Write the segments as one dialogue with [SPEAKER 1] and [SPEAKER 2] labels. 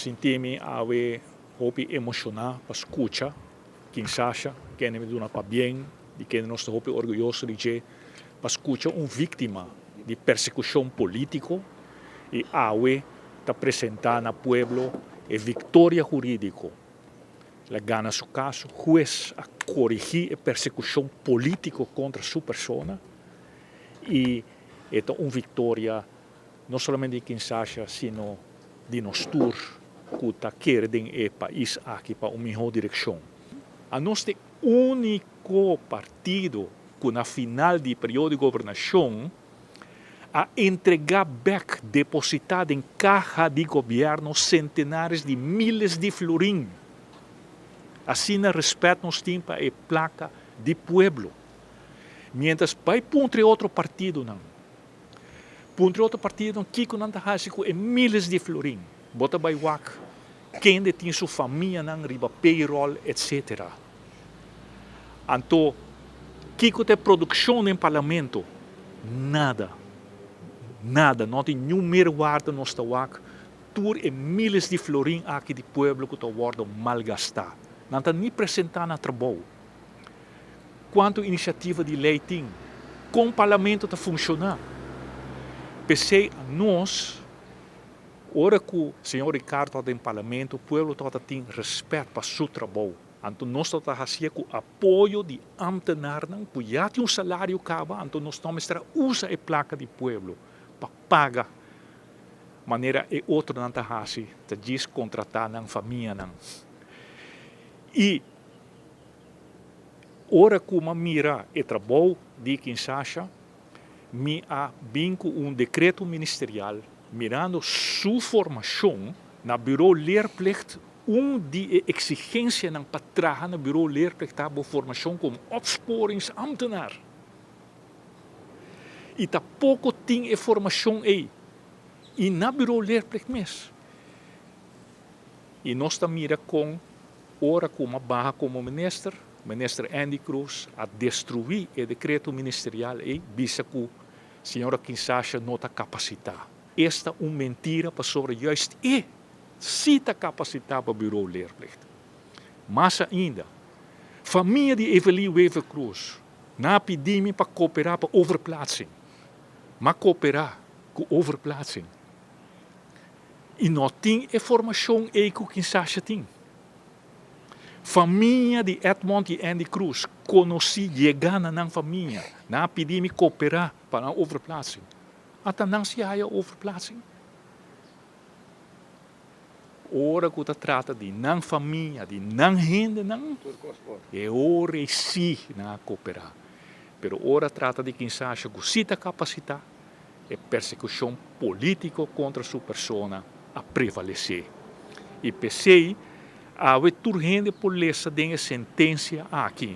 [SPEAKER 1] sinti mi awe hopi emoshoná pa skucha Kinshasha, kende mi duna pabien, di kende nos ta hopi orguyoso di dje, pa skucha un víktima di persekushon polítiko i awe ta presentá na pueblo e viktoria hurídiko. El a gana su kaso, hues a korigí e persekushon polítiko kontra su persona i e ta un viktoria no solamente di Kinshasha sino di nos tur ku ta kere den e pais aki pa un mihó direkshon. Anos ta e úniko partido ku na final di periodo di gobernashon a entregá bèk depositá den kaha di gobièrnu sentenares di miles di florin. Asina rèspèt nos tin pa e plaka di pueblo. Miéntras bai puntra e otro partidonan, puntra e otro partidonan kiko nan ta hasi ku e miles di florin. Bo ta bai wak kende tin su famianan riba payroll etcetera. Anto, kiko ta e produkshon den parlamento? Nada. Nada. No tin niun meerwaarde nos ta wak tur e miles di florin aki di pueblo ku ta wòrdu malgastá. Nan ta ni presentá na trabou. Kuantu inisiativa di lei tin? Kon parlamento ta funshoná? P'esei nos, ora ku señor Ricardo tabata den parlamento, pueblo tabata tin rèspèt pa su trabou. Anto nos ta ta hacié cu apoyo di ambtenarnan cu ya tin un salario caba, anto nos no mester a usa e placa di pueblo pa paga manera e otronan ta haci, ta djis contrata nan famianan. Y ora cu m'a mira e trabou di Kinshasha, mi a bin cu un decreto ministerial mirando su formacion na Bureau Leerplicht. Un di e eksigensianan pa traha na Bureau Leerplicht ta bo formashon komo opsporingsambtenaar. I ta poko tin e formashon ei i na Bureau Leerplicht mes. I nos ta mira kon ora ku m'a baha komo minister, Minister Endy Croes a destruí e dekreto ministerial ei bisa ku señora Kinsasha no ta kapasitá. Esta un mentira pasobra juist e Si ta kapasitá pa Bureau Leerplicht. Mas ainda, famia di Evelie Wever-Croes na a pidi mi pa kooperá pa overplaatsing. M'a kooperá ku overplaatsing i no tin e formashon ei ku Kinsasha tin. Famia di Edmond i Andy Croes konosí yegá na nan famia, nan a pidi mi kooperá pa nan overplaatsing. Ata nan si a haya overplaatsing. Ora ku ta trata di nan famia, di nan hendenan, e ora ei sí nan a koperá. Pero ora trata di kinsasha ku sí ta kapasitá, e persekushon polítiko kontra su persona a prevalesé. I p'esei awe tur hende por lesa den e sentensia aki.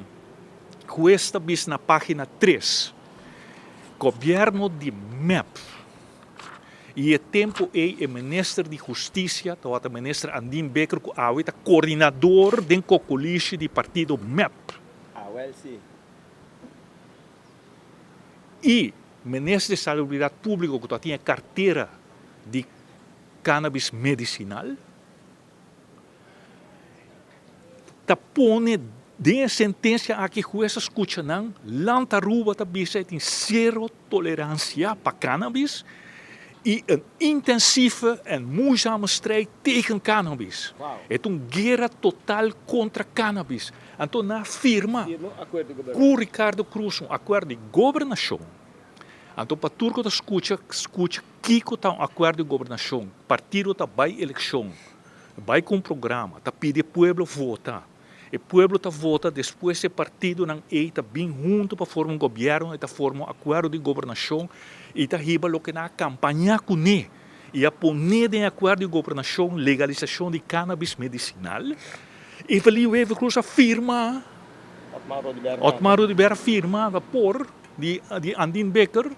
[SPEAKER 1] Hues ta bisa na página tres, Gobièrnu di mep. I e tempu ei e minister di Hustisia tabata minister Andin Bikker ku awe ta koordinador den kokolishi di partido mep.
[SPEAKER 2] Awel si.
[SPEAKER 1] I minister di Salubridat Públiko ku tabatin e kartera di cannabis medisinal. Ta pone den e sentencia aki hues a scucha nan, Land Aruba ta bisa e tin cero tolerancia pa cannabis y een intensieve en moeizame strijd tegen cannabis. E ta un guera total contra cannabis. Anto nan a firma cu Ricardo Croes un acuerdo di gobernacion. Anto pa tur cu ta scucha, scucha Kiko ta un akuerdo di gobernashon? Partido ta bai elekshon, bai ku un programa, ta pidi e pueblo vota. E pueblo ta vota, despues e partidonan ei ta bin huntu pa forma un gobièrnu, e ta forma un akuerdo di gobernashon i ta hiba loke nan a kampañá kuné i a poné den e akuerdo di gobernashon legalisashon di cannabis medisinal. Evelyn Wever-Croes a firma, Otmar Oduber a firma rapor di Andin Bikker.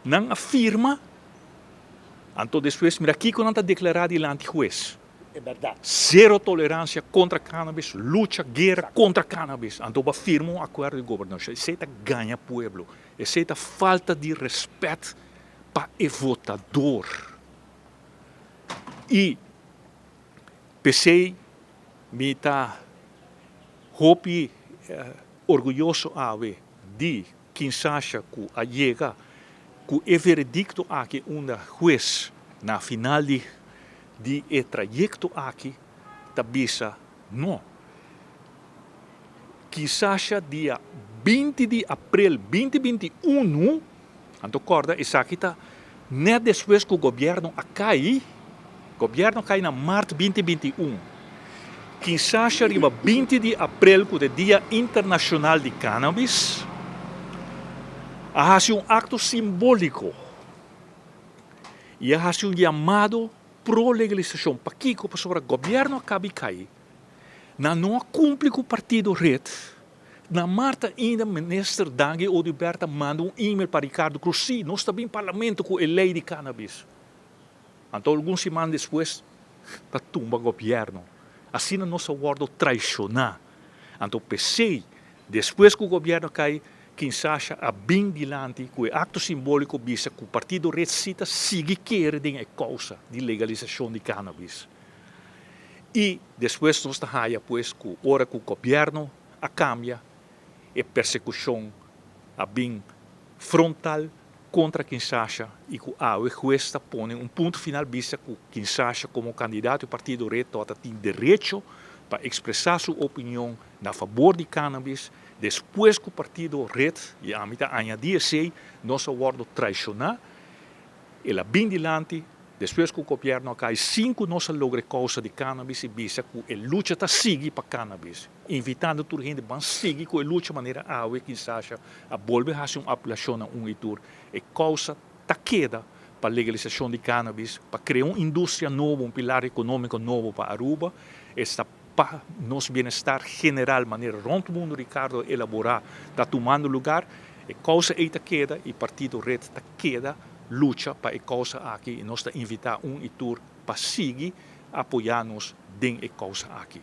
[SPEAKER 1] Nan a firma, anto despues mira kiko nan ta deklará dilanti hues.
[SPEAKER 2] E bèrdat.
[SPEAKER 1] Zero toleransia kontra cannabis, lucha, guera kontra cannabis. Anto bo a firma un akuerdo di gobernashon. Esei ta gaña pueblo. Esei ta falta di rèspèt pa e votador. I. P'esei mi ta hopi orguyoso awe di Kinshasa ku a yega ku e veredikto aki unda hues na final di di e trayekto aki ta bisa no. Kinshasa dia 20 di aprel 2021, anto kòrda esaki ta nèt despues ku gobièrnu a kai, gobièrnu a kai na mart 2021. Kinshasa riba 20 di aprel ku ta e dia internashonal di cannabis a hasi un akto simbóliko i a hasi un yamado pro legalisashon. Pakiko? Pasobra gobièrnu a kabi kai. Nan no a kumpli ku partido red. Na mart ainda minister Dangui Oduber ta manda un email pa Ricardo Croes, sí, nos ta bin parlamento ku e lei di cannabis. Anto algun siman despues ta tumba gobierno. Asina nos a wordo traiciona. Anto p'esey despues cu gobierno cay, Kinshasa a bin dilanti cu e acto simbolico bisa cu Partido Red si ta sigui kere den e causa di legalisacion di cannabis. Y despues nos ta haya pues cu ora cu gobierno a cambia, e persecucion a bin frontal kontra Kinshasa i ku awe hues ta pone un punto final bisa ku Kinshasa komo kandidato di partido Red tabata tin derecho pa ekspresá su opinion na fabor di cannabis despues ku partido Red, i ami ta añadí esei, nos a wòrdu traishoná. El a bin dilanti despues ku gobièrnu a kai sin ku nos a logra e kousa di cannabis i bisa ku e lucha ta sigui pa cannabis, invitando tur hende ban sigui ku e lucha manera awe Kinshasa a bolbe hasi un apelashon na un i tur. E kousa ta keda pa legalisashon di cannabis, pa krea un industria nobo, un pilar ekonómiko nobo pa Aruba. Esta pa nos bienestar general manera rònt mundu Ricardo a elaborá ta tumando lugar. E kousa ei ta keda i Partido Red ta keda lucha pa e kousa aki i nos ta invitá un i tur pa sigui apoyá nos den e kousa aki.